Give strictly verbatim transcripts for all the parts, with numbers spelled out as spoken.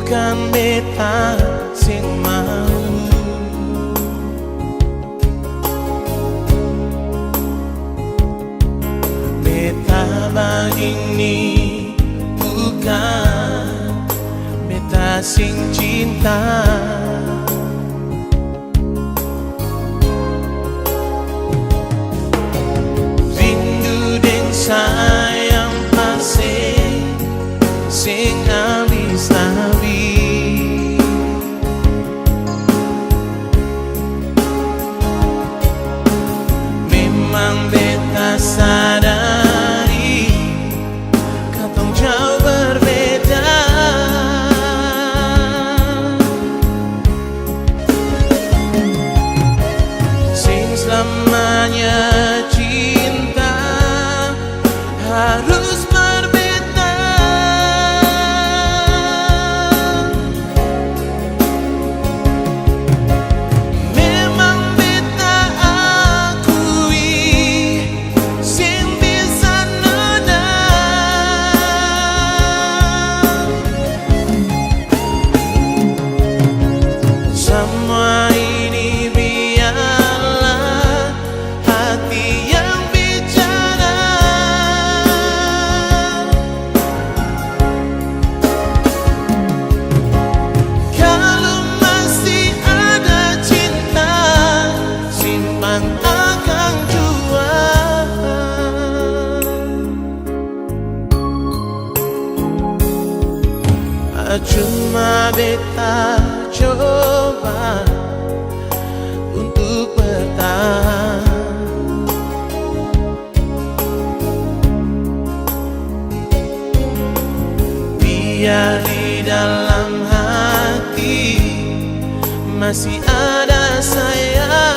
Bukan beta seng mau, beta bagini bukan beta seng cinta. Rindu deng sayang pa se seng abis-abis. Memang beta sadari katong jauh berbeda. Seng slamanya cinta harus berbeda. Memang beta akui seng bisa nona. Samua ini biarlah hati yang bicara. Kalu masih ada cinta, simpang akang jua. Cuma beta coba untuk bertahan. Biar di dalam hati masih ada sayang.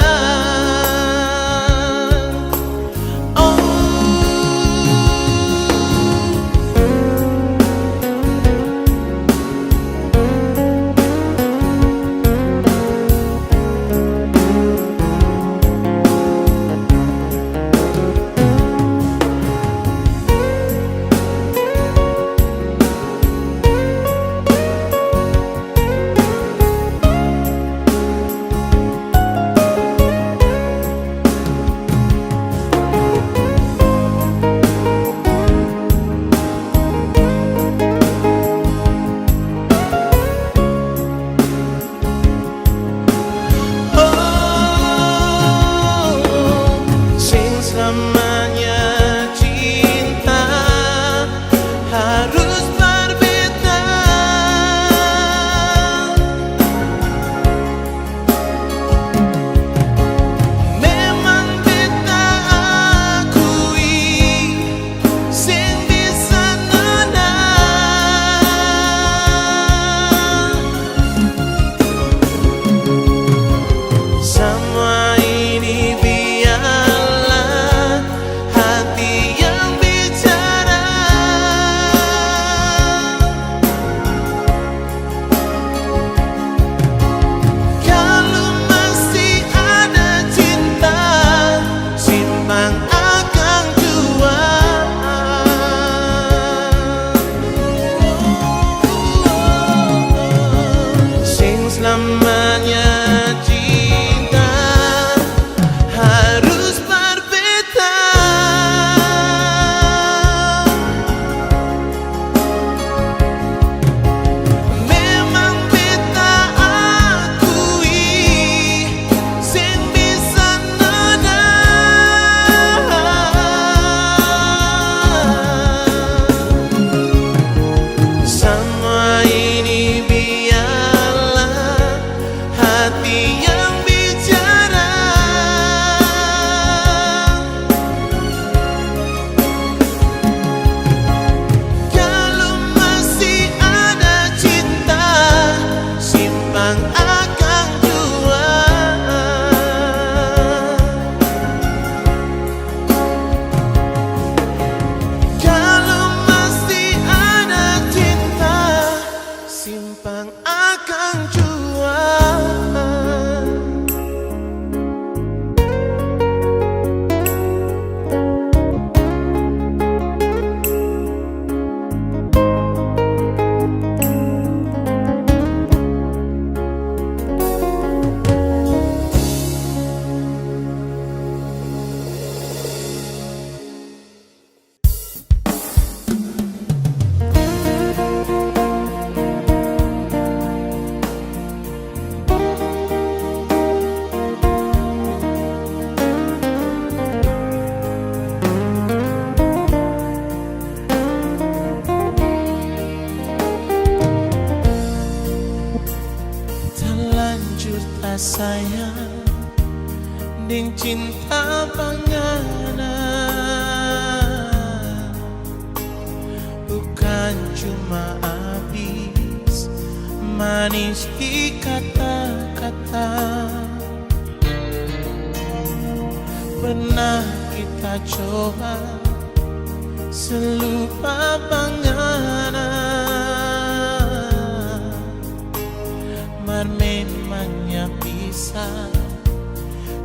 Oh. Oh, seng slamanya cinta harus berbeda. Memang beta akui seng bisa nona. Samua ini biarlah hati yang bicara. Kalu masih ada cinta, simpang akang jua. Seng slamanya cinta harus berbeda. Memang beta akui seng bisa nona. Samua ini biarlah hati yang bicara. Kalu masih ada cinta, simpang akang jua. Kalu masih ada cinta, simpang akang jua. Sayang deng cinta pa ngana, bukan cuma abis manis di kata-kata. Pernah kita coba se lupa pa ngana, mar memangnya bisa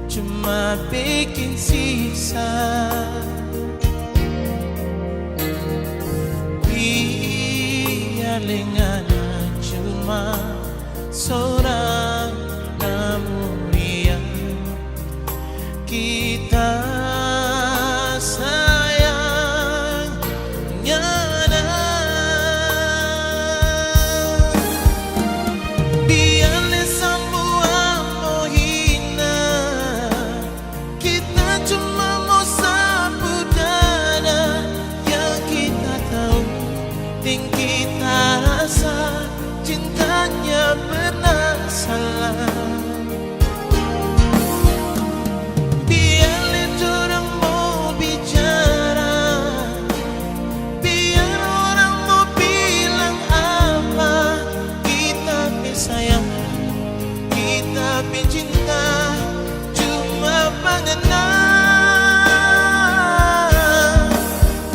cuma bikin sisa. Biar lei ngana cuma sorang na mulia. Kita sayang ngana. Biar lei samua mo hina, kita cuma mo sapu dada. Yang kita tau deng kita rasa, cinta nyanda pernah salah. Biar lei dorang mo bicara, biar orang mo bilang apa, kita pe sayang, kita pe cinta cuma pa ngana.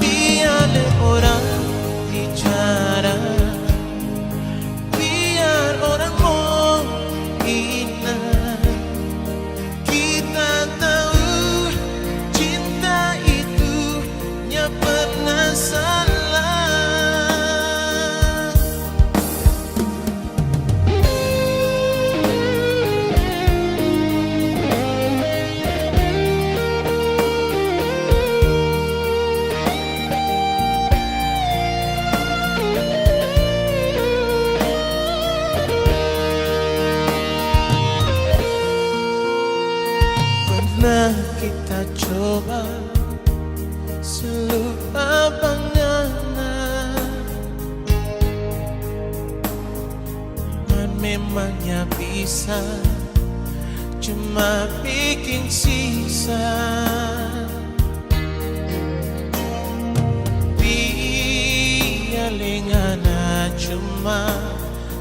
Biar lei orang bicara, biar orang mo hina, kita tau cinta itu nyanda pernah salah. Pernah kita coba se lupa pa ngana, mar memangnya bisa cuma bikin sisa. Biar lei ngana cuma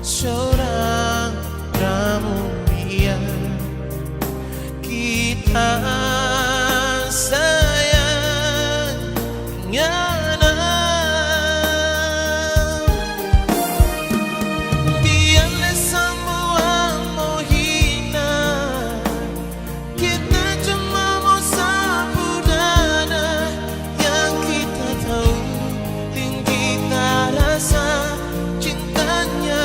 sorang na mulia. Kita sayang ngana. Biar lei samua mo hina, kita cuma mo sapu dada. Yang kita tau deng kita rasa, cinta nyanda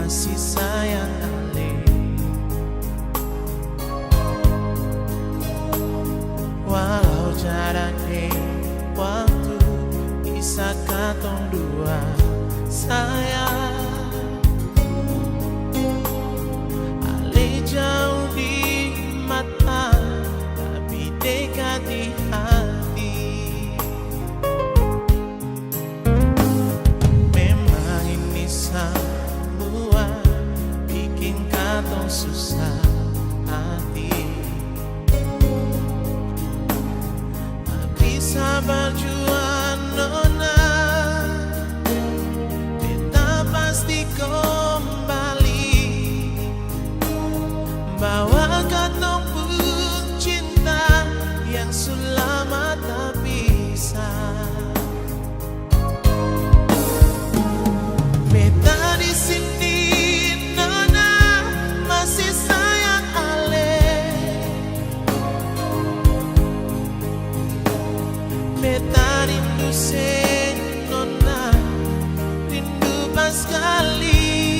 Masih sayang ale. Walau jarang deng waktu, bisa katong dua sayang. Ale jauh di mata, tapi dekat di hati. Memang ini samua biking katong susah hati. Tapi sabar jua nona, beta pasti kombali. Bawa katong pung cinta yang su lama tapisah. Beta di sini, nona, masih sayang ale. Beta rindu se, nona, rindu paskali.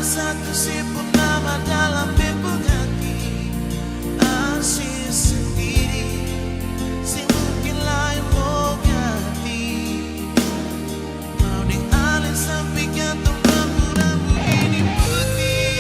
Satu se pung nama dalam de pung hati, asing sendiri, se mungkin lain mo ganti. Mau deng ale sampe kantong rambu-rambu ini putih.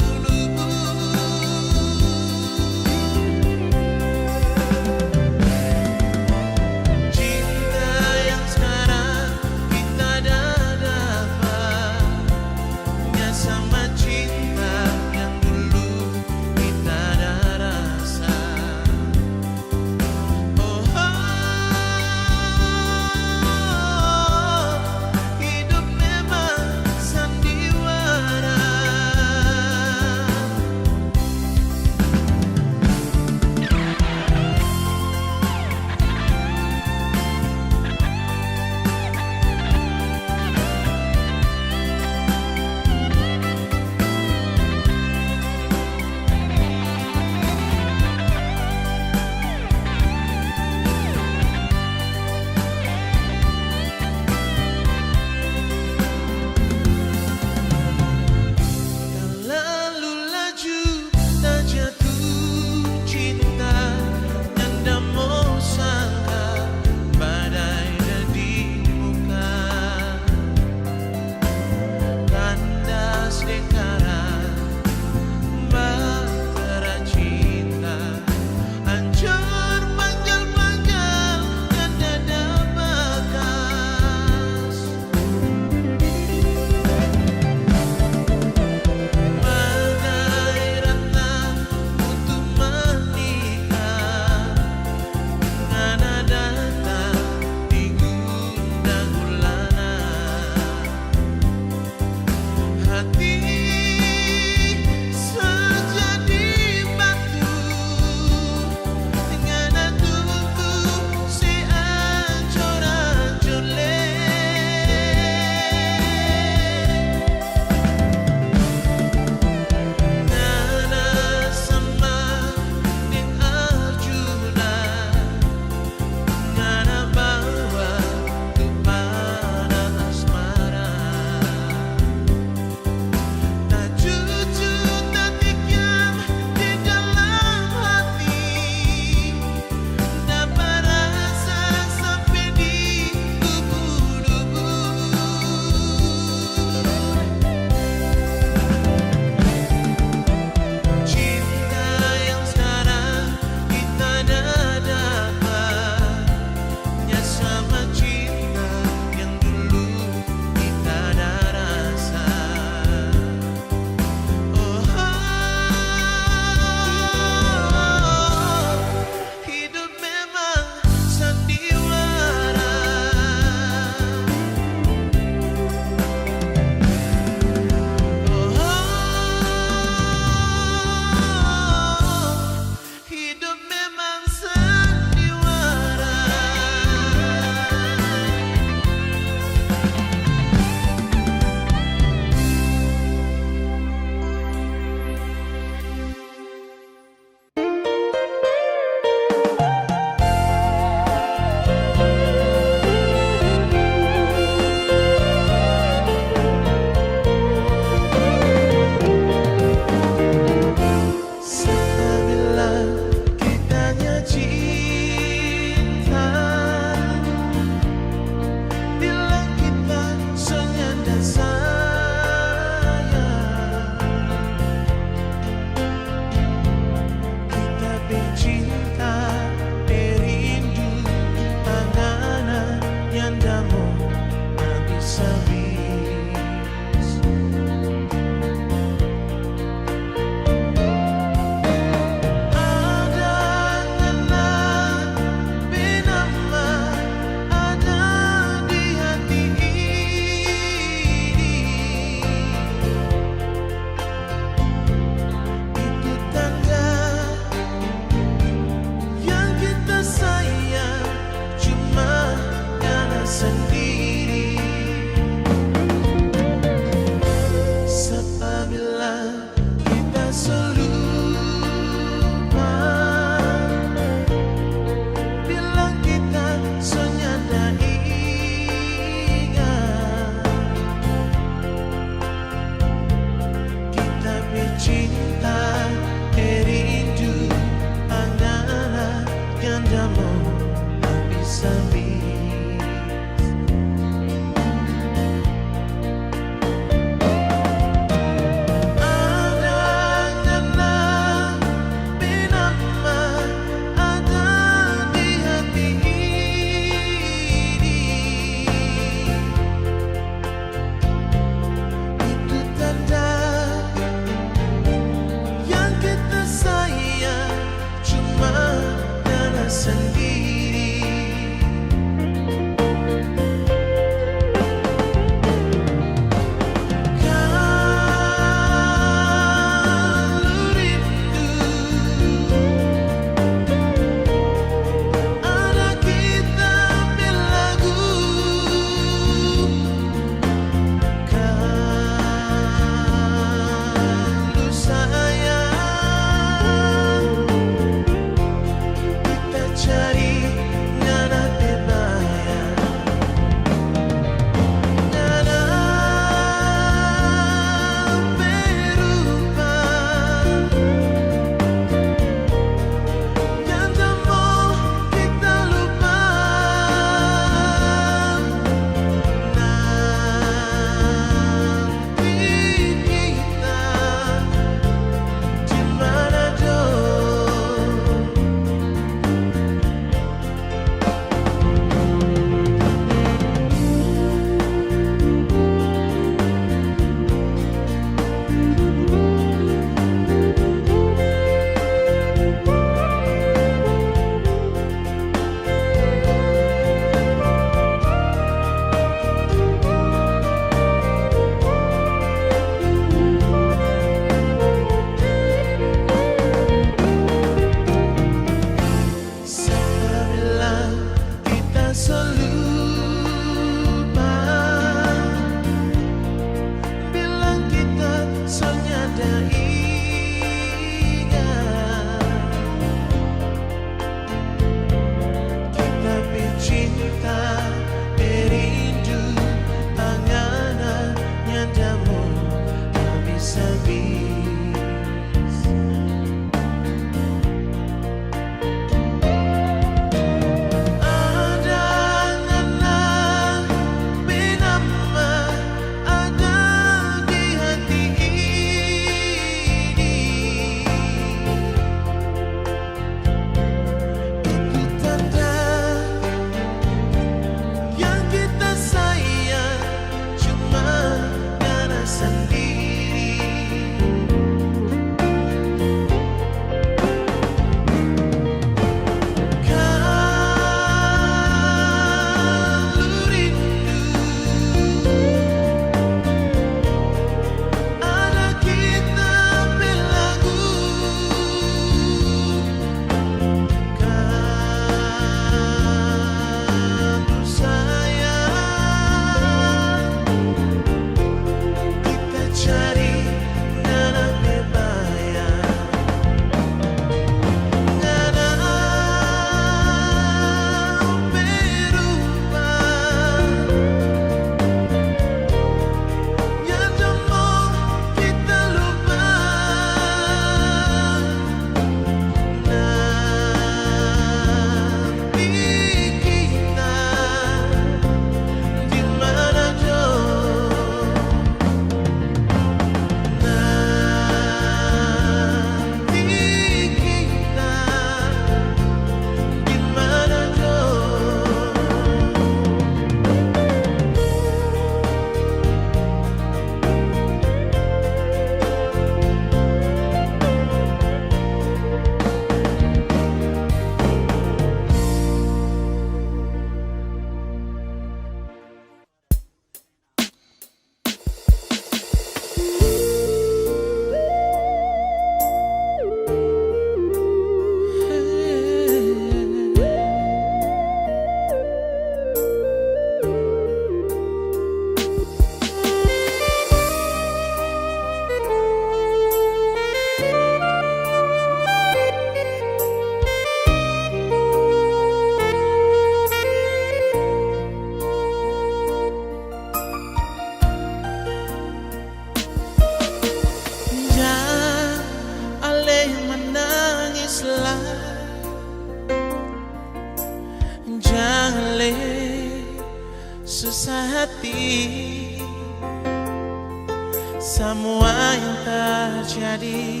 Samua yang terjadi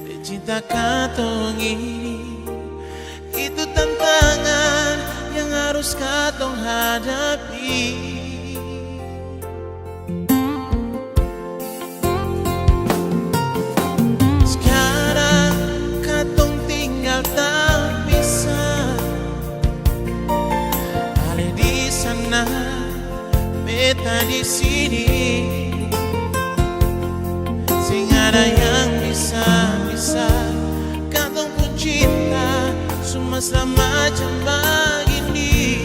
di cinta katong ini, itu tantangan yang harus katong hadapi. Skarang katong tinggal tapisah, ale di sana, beta di sini. Seng ada yang bisa, bisa katong pung cinta cuma slama macam bagini.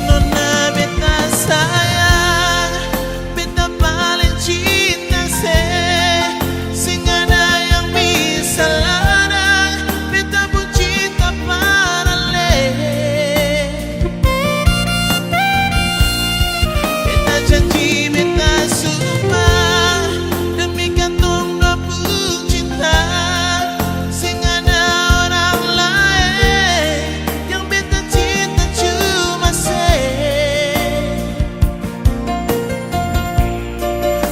Nona beta sayang, beta paling cinta se, seng ada yang bisa larang beta pung cinta parale. Beta janji, beta sumpah, demi katong dua pung cinta, seng ada orang laeng yang beta cinta cuma se.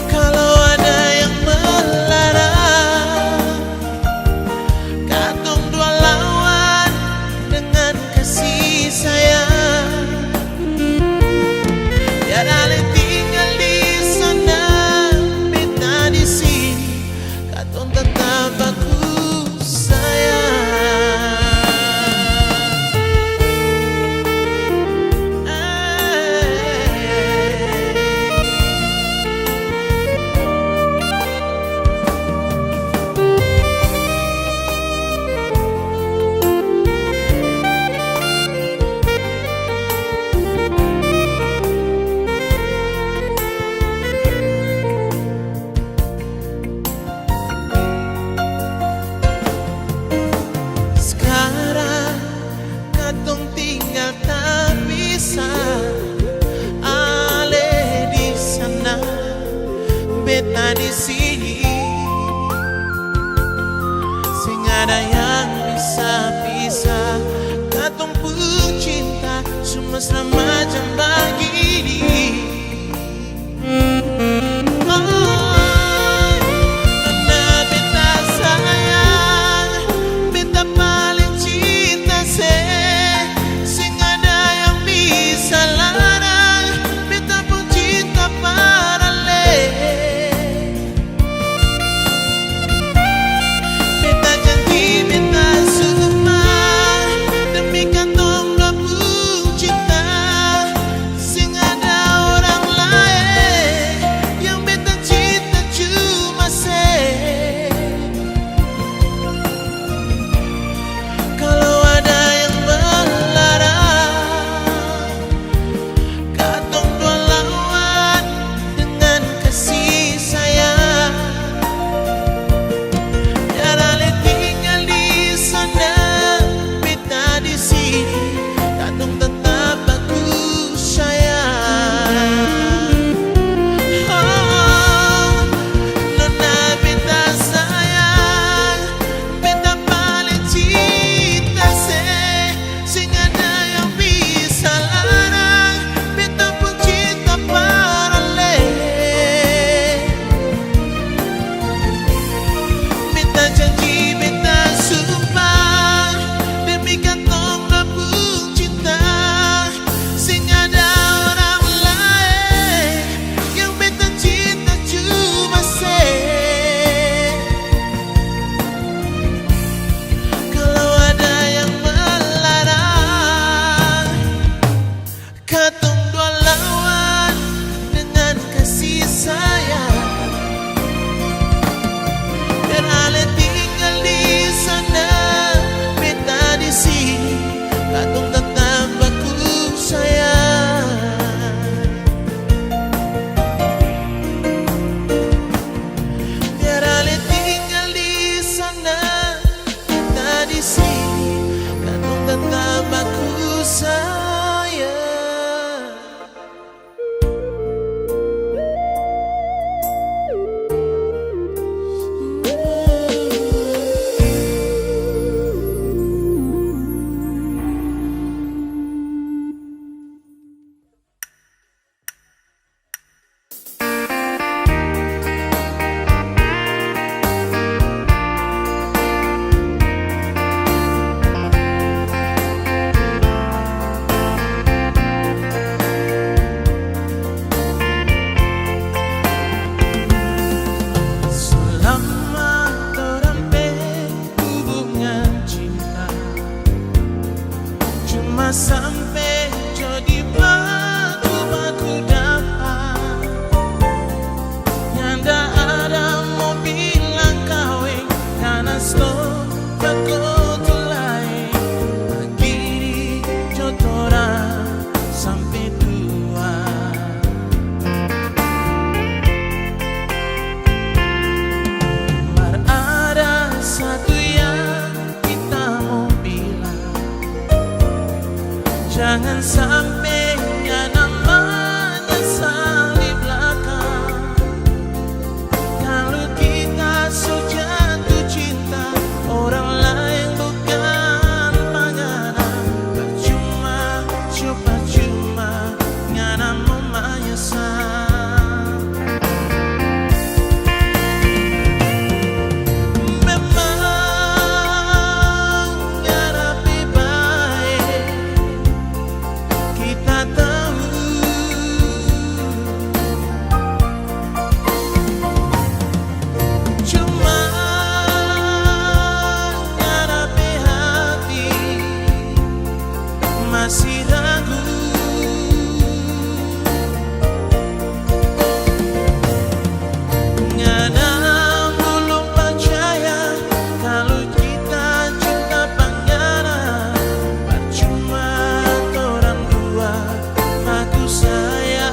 Kalo ada yang melarang katong dua lawan dengan kasih sayang, biar ale tinggal di sana, beta di sini, katong tetap baku sayang. Skarang katong tinggal tapisah, ale di sana, beta di sini. Seng ada yang bisa pisah katong pung cinta, cuma slama macam bagini. Oh, nona beta sayang, beta paling cinta se, seng ada yang bisa larang beta pung cinta parale. Beta janji, beta sumpah, demi katong dua pung cinta, Sampe jo di baku-baku dapa, nyanda ada mo bilang kaweng, karna so baku tu laeng, bagini jo torang sampe tua. Mar ada satu yang kita mo bilang, jangan sampe ngana manyasal di blakang. Kalu kita so jatuh cinta, orang laeng bukan pa ngana, percuma, jo percuma, ngana mo manyasal. Memang ngana pe bae kita tau, cuma ngana pe hati masi ragu. Ngana blum pacaya kalu kita cinta pa ngana, percuma torang dua baku sayang.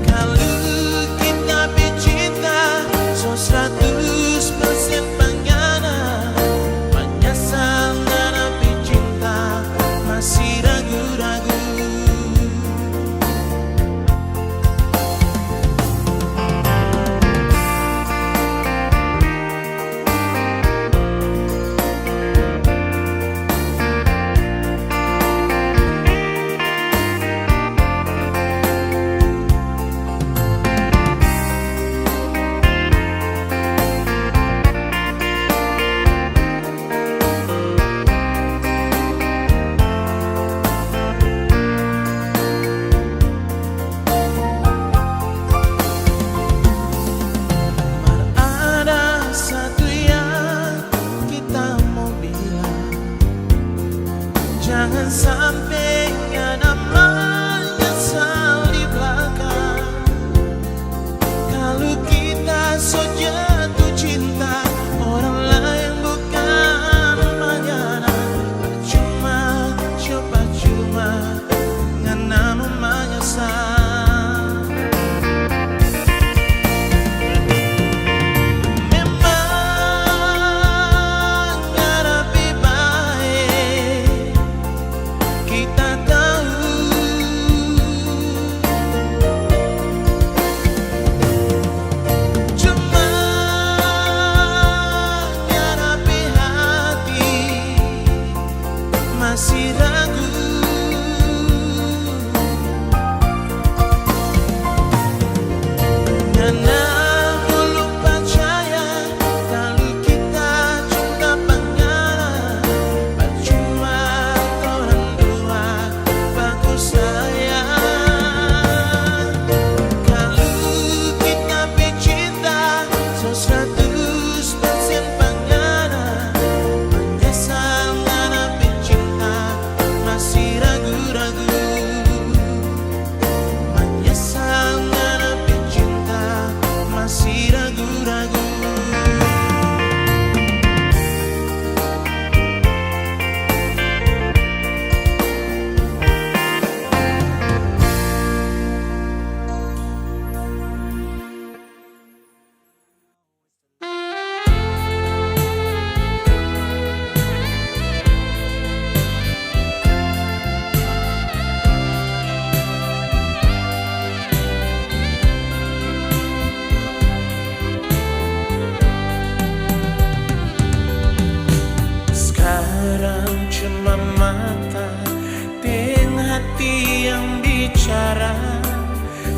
Kalu kita pe cinta so seratus persen pa ngana, manyasal ngana pe cinta masi ragu-ragu. Mar ada satu yang kita mo bilang, jangan sampe ngana manyasal di blakang. Kalu kita so jatuh cinta, orang laeng bukan pa ngana, percuma, jo percuma, ngana mo manyasal. Memang ngana pe bae kita tau, cuma ngana pe hati masi ragu. Ngana blum pacaya kalu kita cinta pa ngana, percuma torang dua baku sayang. Kalu kita pe cinta so seratus persen pa ngana, manyasal ngana pe cinta masi ragu-ragu. Manyasal ngana pe cinta masi ragu-ragu. Skarang cuma mata deng hati yang bicara,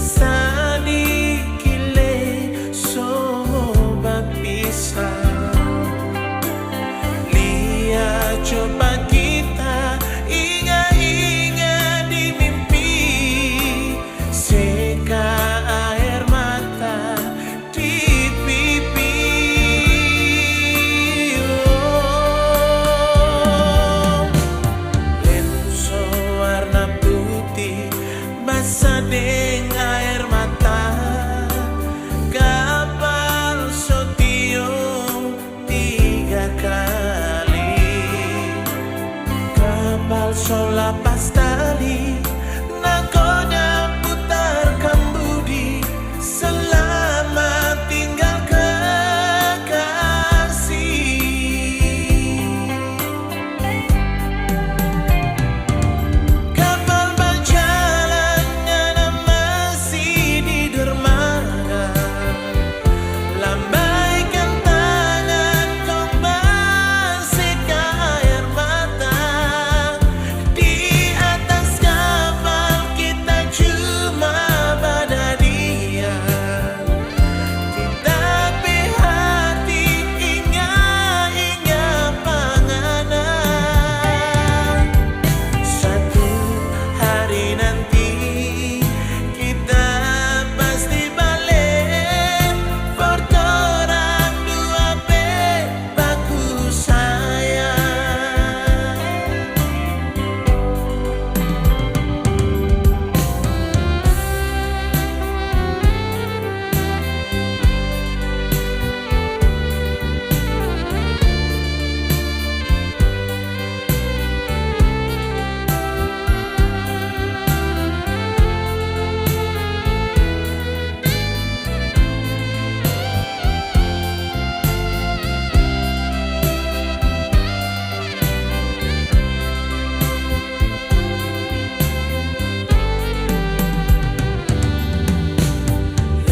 sadiki lei so mo bapisa. Lia jo pa kita, inga-inga di mimpi, seka aer mata di pipi. Oh. So lapas tali, nakoda putar kambudi, selamat tinggal kekasih. Kapal bajalan, ngana masih di dermaga. Lambaikan tangan, kong basika aer mata. Di atas kapal kita cuma badadia. Kita pe hati inga-inga pa ngana. Satu hari nanti kita pasti bale for torang dua pe baku sayang.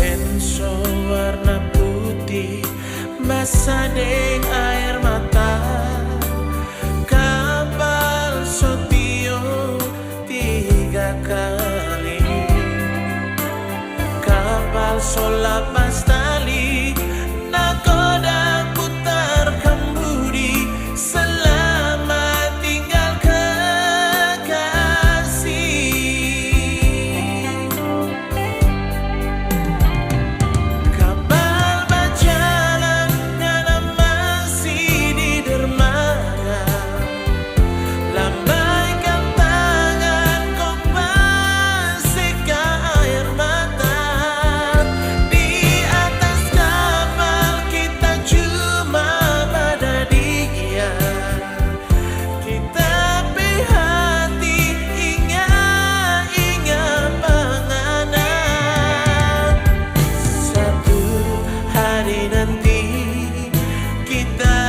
Lenso warna putih basah deng aer mata. Kapal so tiop tiga kali. Kapal so lapas tali, nakoda putar kambudi, selamat tinggal kekasih. Kapal bajalan, ngana masih di dermaga. Lambaikan tangan, kong basika aer mata. Di atas kapal kita cuma badadia. Kita pe hati inga-inga pa ngana. Satu hari nanti kita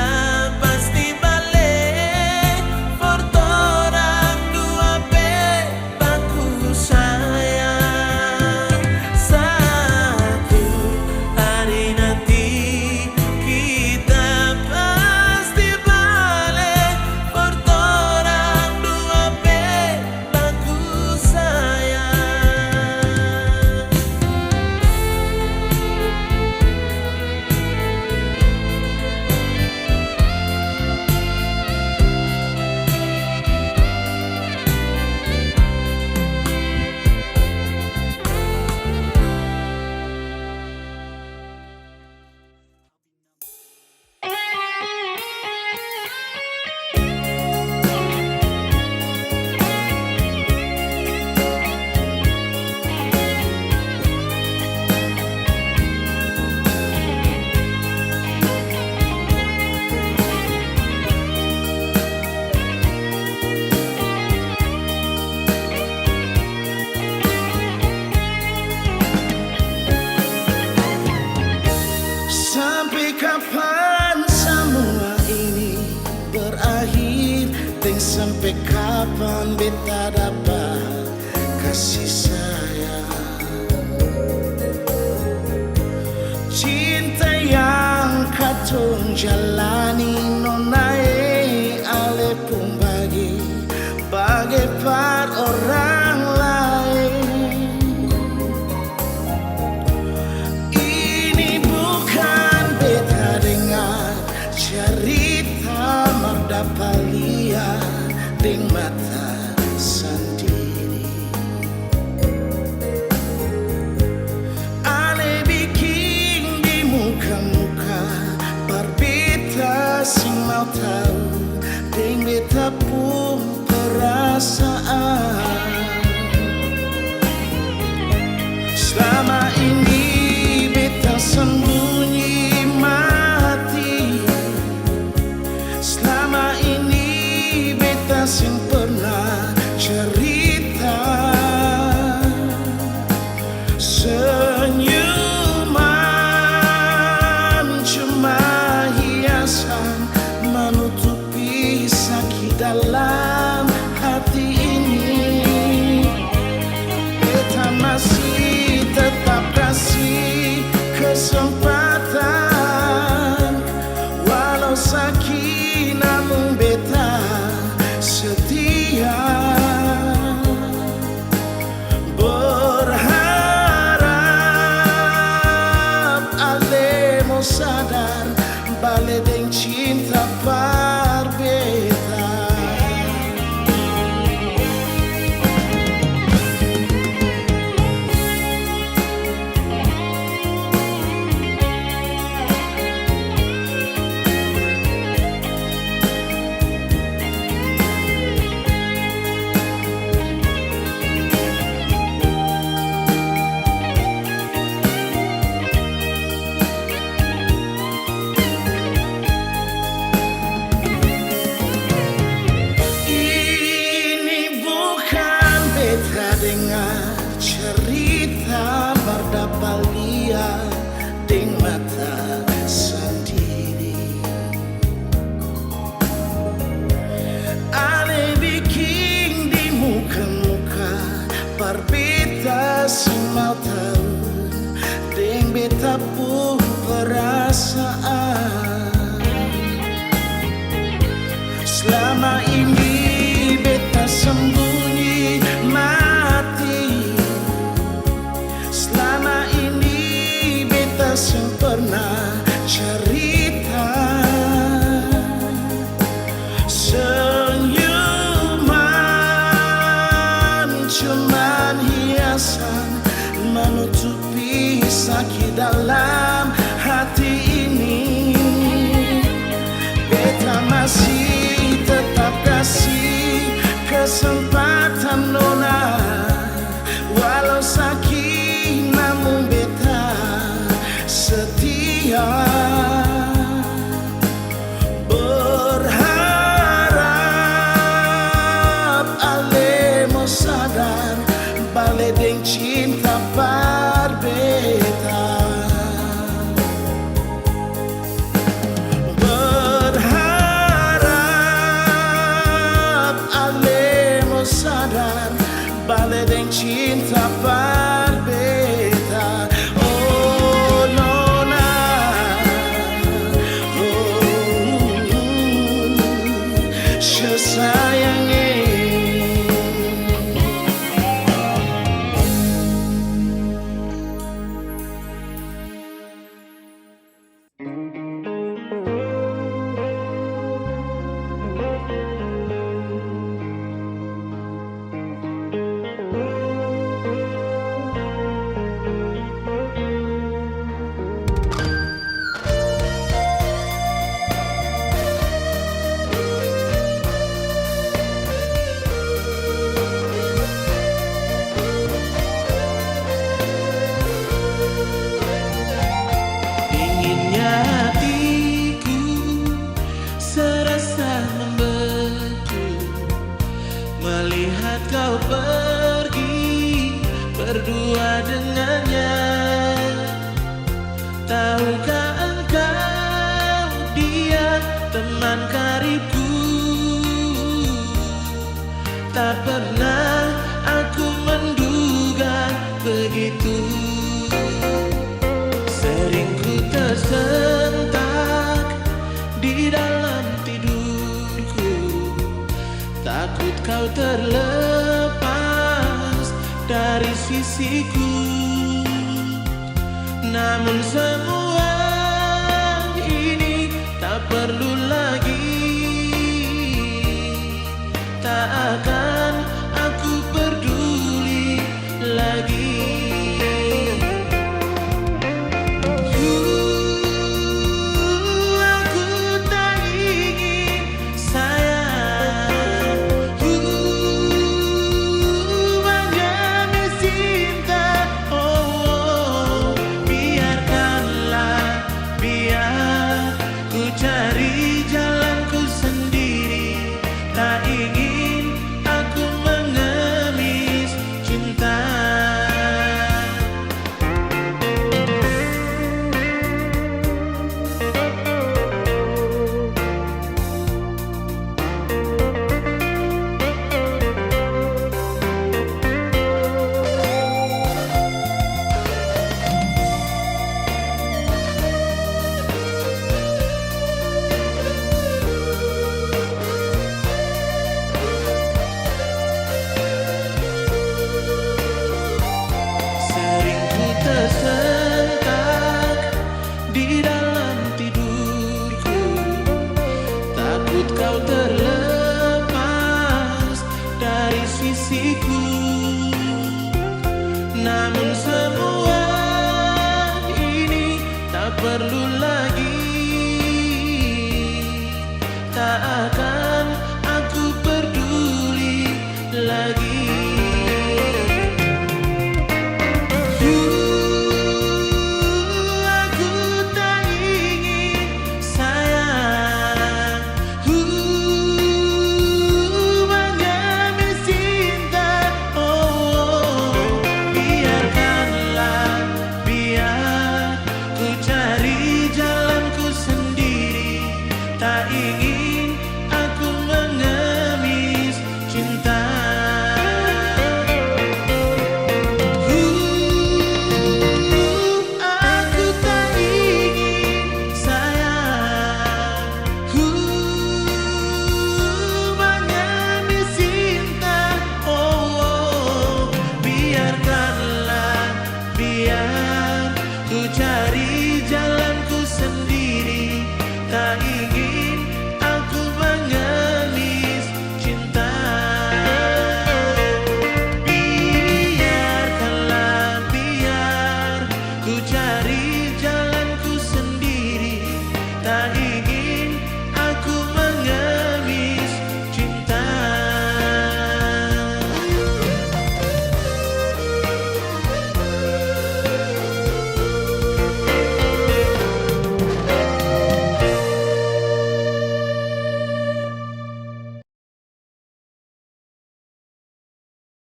pasti bale for torang dua pe baku sayang. Satu hari nanti kita pasti bale for torang dua pe baku sayang. Sampe kapan samua ini berakhir? Deng sampe kapan beta dapa kasih sayang? Cinta yang katong jalani, nona e, ale pung bage, bage par orang laeng. Ini bukan beta dengar carita, mar dapa lia deng mata sandiri. Ale biking di muka-muka, mar beta seng mau tau deng beta pung perasaan. dalam hati ini. Beta masih tetap kasi kesempatan nona, walau saki namun beta setia. Berharap ale mo sadar, bale deng cinta par beta. Berharap ale mo sadar, bale deng cinta par beta. Oh, nona, oh, se sayang, eh. Dinginnya hatiku serasa membeku melihat kau pergi berdua dengannya. Tahukah engkau, dia teman karibku? Tak pernah aku menduga begitu. Sering ku tersentak di dalam tidurku, takut kau terlepas dari sisiku. Namun semua ini tak perlu lagi, tak akan aku peduli lagi. Aku tak ingin sayang, ku mengemis cinta. Oh, biarkanlah, biar ku cari jalanku sendiri. Tak ingin aku mengemis cinta. Sering ku tersentak di dalam tidurku, takut kau terlepas dari sisiku. Namun semua ini tak perlu lagi, tak akan aku peduli lagi.